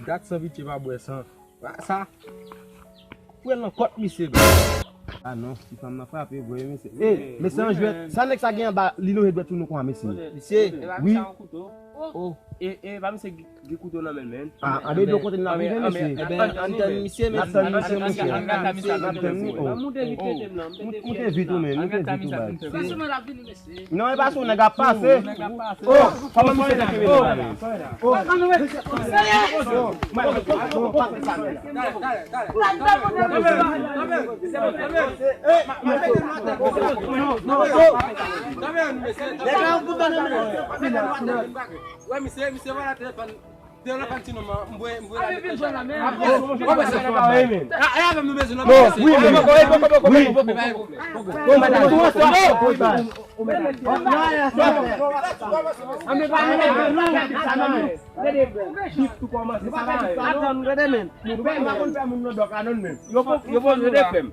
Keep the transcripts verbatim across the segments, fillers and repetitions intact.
Dat san pitye pa bwè san. Sa. Pran nan kòt misye, bro. Ah non, ti fanm nan frape vre, mesye. Eh, mesye an jwèt. Sa nèg sa gen anba, li lonje dwèt sou nou konsa, mesye. Misye. Wi. Oh. E, e, pa misye gen kouto nan men l, men. Ah, anben, de kote n ap rive, mesye. Ebyen, ann tann misye, mesye. N ap tann misye, mesye. N ap tann li. Oh. Moute vit, men. Moute vit, ou, men. Moute vit, ou, baz. Non, e pa sou nèg ap pase. Oh, kòman misye te kenbe nèg la, men? Oh. Wè, misye, misye, vwala telefòn. Telefòn ti nonm an, m voye, m voye la. Wè, misye, e avè m nou bezwen nan, mesye. Wi, men. Wi. Ou mèt al. Ou mèt al. Ou mèt al. An men pa nou. Gade, bif tou kòmanse, sa pa. Atann, gade, men. Nou pa konn fè moun nan dòk la, non, men. Yo, yo, yo, yo, frè m.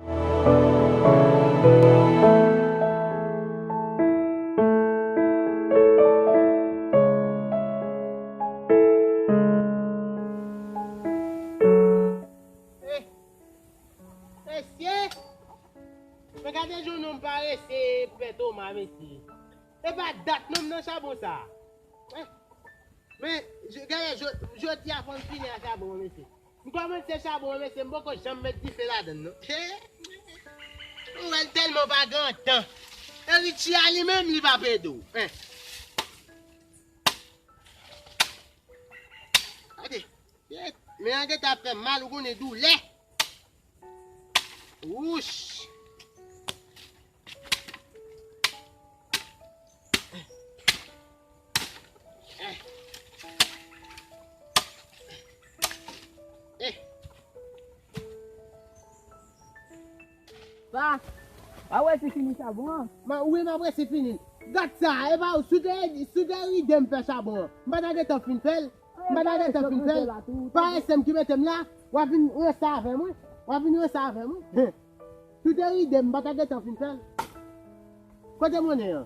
Eh, mesye! Men gade jan nonm parese pou fè toma, mesye. E pa dat nonm nan chabon sa. Eh, men, je, gade, je, jodi a fò m fini a chabon an, mesye. M kòmanse chabon an, mesye, m poko janm met dife ladann, non. He! Ou wè l tèlman pa gen tan. E Richie a li menm, li pa pede w. Eh. Gade. Men an gentan ap fè mal, ou konnen doulè. Wouch. Pa, pa wè si fini chabon an. Ma, wi, m ap wè si fini. Gad sa, e pa ou, si w te, si w te ride m fè chabon an, m pa ta gentan fin fè l. M pa ta gentan fin fè l. Pa esem ki mete m la, w ap vin ranse avè mwen. W ap vin ranse avè mwen. Hen. Si w te ride m, m pa ta gentan fin fè l. Kote monnen an?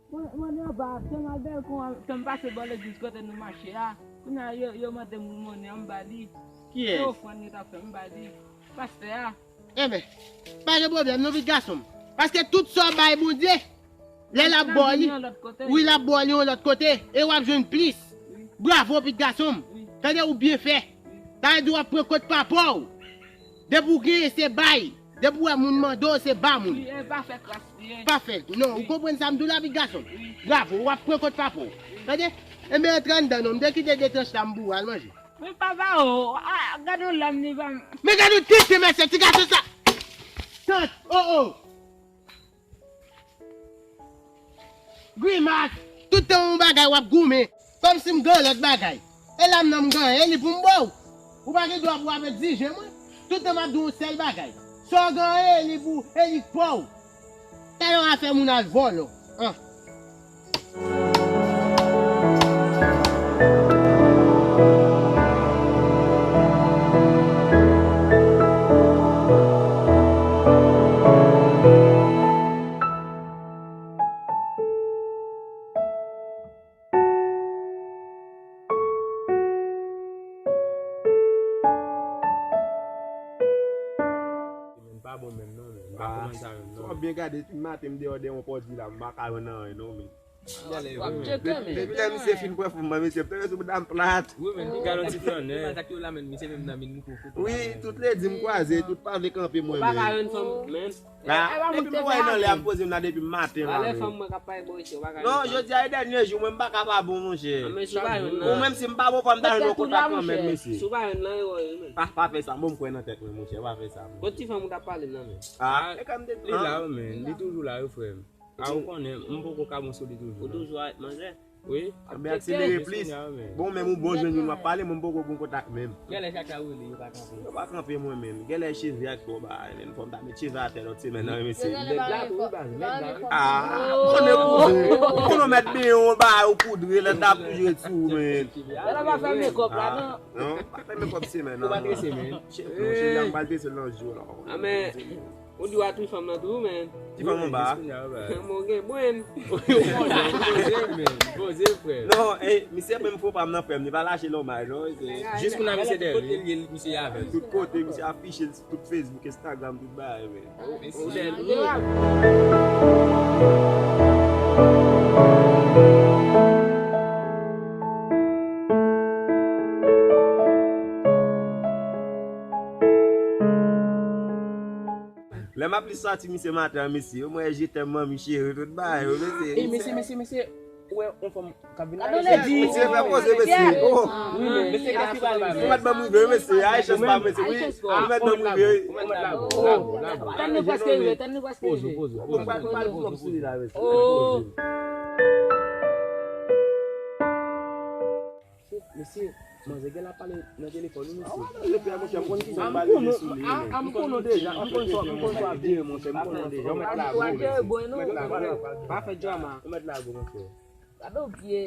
Mwen, mwen anba, fè m al bèlkon an, fè m pase bò legliz kote nou mache a. Kounye a, yo, yo mande m pou monnen an, m ba li. Kiyès? Se ofrann yo t ap fè, m ba li. Pastè a. Enben, pa gen pwoblèm non, pitit gason m. Paske tout sa w bay Bondye, lè l ap ba w li, wi, l ap ba w li yon lòt kote, e w ap jwenn plis. Wi. Bravo, pitit gason m. Wi. Tande, ou byen fè. Wi. Sa vle di w ap pran kot papa w. Depi w genyen, se bay. Depi w wè moun mande w, se ba moun. Wi, e pa fè kras li ye. Pa fè. Non, ou konprann sa m di w la, pitit gason m? Wi. Bravo, w ap pran kot papa w. Wi. Tande? Enben, antre anndan non, m te kite de tranch la, m boure, al manje. Men papa o, a, gade yon lam li ban m. Men gade yon tenten mesye, ti gason sa. Tant, o, o. Grimas, tout tan yon bagay w ap goumen. Kòmsi m gen lòt bagay. E lam nan m genyen, e li pou m ba w. Ou pa gen dwa pou w ap egzije mwen. Tout tan m ap di w yon sèl bagay. Sa w genyen, e li pou, e li k pa w. Talè w a fè moun al vòlò. An. Men pa bon menm non, men. M pa kòmanse sa menm non. Fò byen gade, depi maten m deyò dèyè yon pòdi la, m pa ka jwenn anyen non, men. Depi lè misye fin pran fòm nan, mesye, m tande sou bouda m plat. Wi, men, li gade yon ti flannè. Wi, tout ledi m kwaze, tout pa vle kanpe mwen menm. Ah, depi m wè nan lè ap poze m la depi maten la, men. Non, jodi a e dènye jou, mwen m pa ka pa bon, monchè. Ou menm si m pa bon, fò m ta jwenn yon kontak kanmenm, mesye. Pa, pa fè sa, bon, m kwè nan tèt mwen, monchè, pa fè sa. Kot ti fanm ou t ap pale m nan, men? Ah, e kòm de li la, men, li toujou la, wi, frè m. Ah, ou konnen, m poko ka bon sou li toujou. Ou toujou avèk manzè? Wi. Anben akselere plis. Bon, menm ou bon jwenn moun w ap pale, mwen m poko gen kontak menm. Genlè chak la ou rele, yo pa kanpe. Yo pa kanpe mwen menm. Genlè cheve ak tò bagay menm. Fò m ta met cheve atè lòt semèn nan, mesye. Nèg la tou, wi, baz, nèg la. Ah, konnen poudre. Konnen w mèt benyen w ba ou poudre, lè n t ap toujou ret sou ou, men. Lè la pa fè mekòp la, non. Non, pa fè mekòp semèn nan. Ou pa trese, men. Cheve, non, cheve a m pral trese l nan jou la. Ah, men. Ou di w a ti fanm nan tou, men. Ti fanm anba a. Mwen gen bwenn. Poze, men. Poze, frè. Non, eh, misye menm fo pa m nan, frè m. Li pa lache lòmay, non. Jis kounye a, misye dèyè. Tout kote l ye, misye avè l. Tout kote, misye afiche l sou tout Facebook, Instagram, tout bagay, men. Ou bèl. Lè m ap li sòti misye maten an, mesye, yo mwen je t'aime manmi cheri, tout bagay yo, mesye. Ey, mesye, mesye, mesye, ou wè yon fanm k ap vin la, mesye. Mesye fè poze, mesye. Oh. Wi, men mesye kèk ti pale, mesye. Ou mèt ban m rive, mesye. Ay, chans pa, mesye. Wi, ou mèt ban m rive. Tann nou prèske rive, tann nou prèske rive. Poze, poze, poze, poze. Ou pral, pral pran sou li la, mesye. Oh. Mesye, manzè gen la pale nan telefòn, wi, mesye. Ah, w ap pale, monchè, m konn kisa w pale de sou li, men. Ah, m konnen w deja, m konn sa, m konn sa w ap jere, monchè, m konnen w deja. Ou mèt lago, mesye. Ou mèt lago. Pa fè drama. Ou mèt lago, monchè. Gade w pye.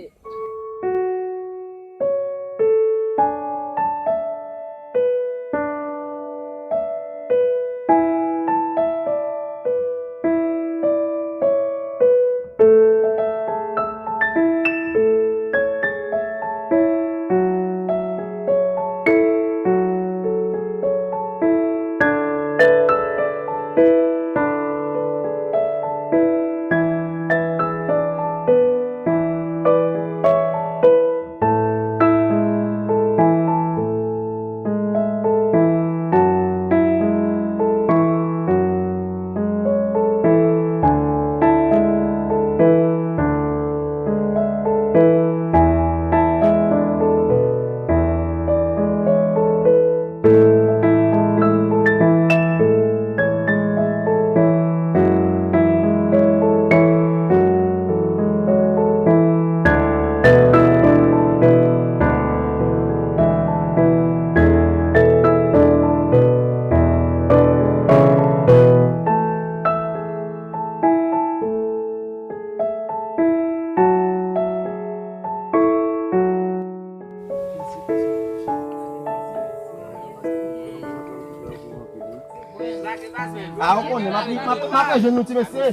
Ah, ou konnen, m ap, m ap, m ap jwenn nou ti mesye.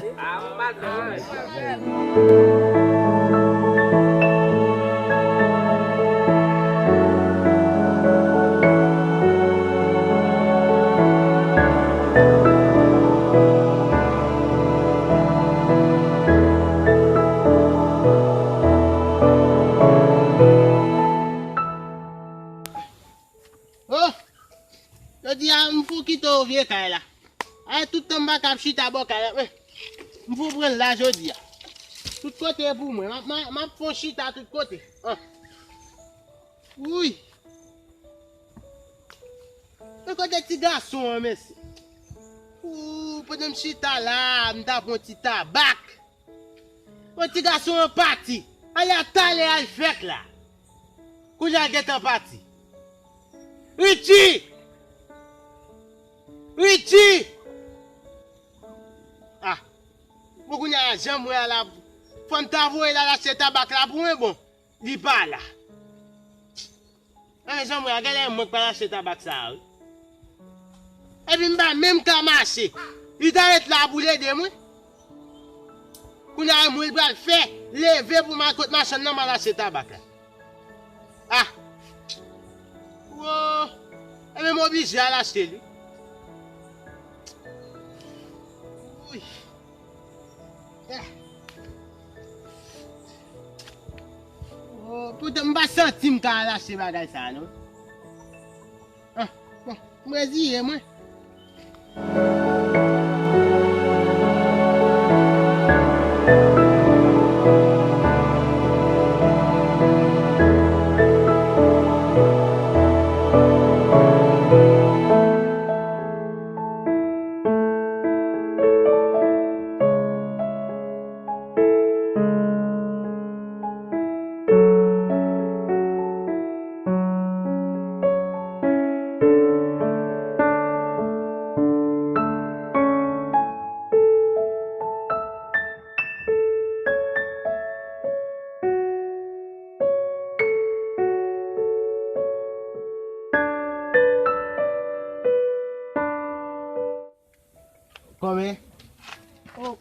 Oh! Jodi a, m fou kite w vye kay la. Ay, tout tan m pa ka ap chita bò kay la, men m fou pran l la jodi a. Tout kote pou mwen. M ap, m ap, m ap fon chita tout kote. Ah. Wouy. Men kote ti gason an, mesye? Ooh, pandan m chita la, m ta pran ti tabak. Bon, ti gason an pati. Ale a talè al fèk la. Kounye a gentan pati. Richie! Richie! Ah. Bon, kounye a jan m wè a la, fò m ta voye l al achte tabak la pou mwen, bon, li pa la. An, jan m wè a, genlè mwen k pral achte tabak sa a, wi. Epi m pa menm ka mache. Li ta ret la pou l ede mwen. Kounye a, mwen l pral fè leve pou m al kot machann nan, m al achte tabak la. Ah! Wo! Ebyen, m oblije al achte l, wi. Wi. Ah. Oh, poutan m pa santi m ka al achte bagay sa a, non. Ah, bon, m reziye mwen.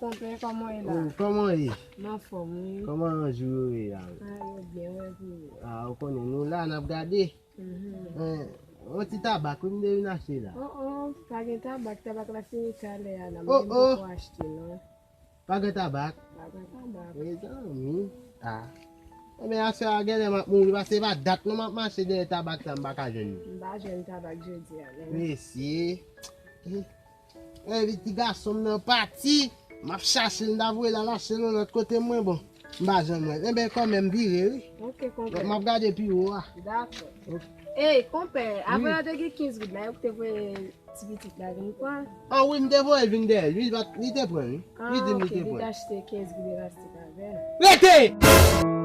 Konpè, kòman w ye la? Oh, kòman w ye? M anfòm, wi. Kòman jou yo ye la? Ah, yo byen, wè, pou ou. Ah, ou konnen, nou la, n ap gade. Mhm. Eh, yon ti tabak, wi, m te vin achte la. Oh, oh, pa gen tabak, tabak la fini talè a la. Oh, oh. Mwen poko achte, non. Pa gen tabak? Pa gen tabak. Mezanmi. Ah. Ebyen, aswè a genlè m ap mouri, paske se pa dat non m ap mache dèyè tabak sa, m pa ka jwenn li. M pa jwenn tabak jodi a, non. Mesye. Eh, eh, ti gason m nan pati. M ap chache l, m ta voye l al achte l yon lòt kote mwen, bon. M pa janm wè l. Enben, kanmenm, vire, wi. Ok, konpè. M ap gade pi wo a. Dakò. Ok. Ey, konpè, avan la te gen kenz goud la, yo te voye ti pitit la vin pran. Ah wi, m te voye l vin dèyè l. Li pa t, li te pran, wi. Li di m li te pran. Ah, ok, li te achte kenz goud elastik avè l. Rete!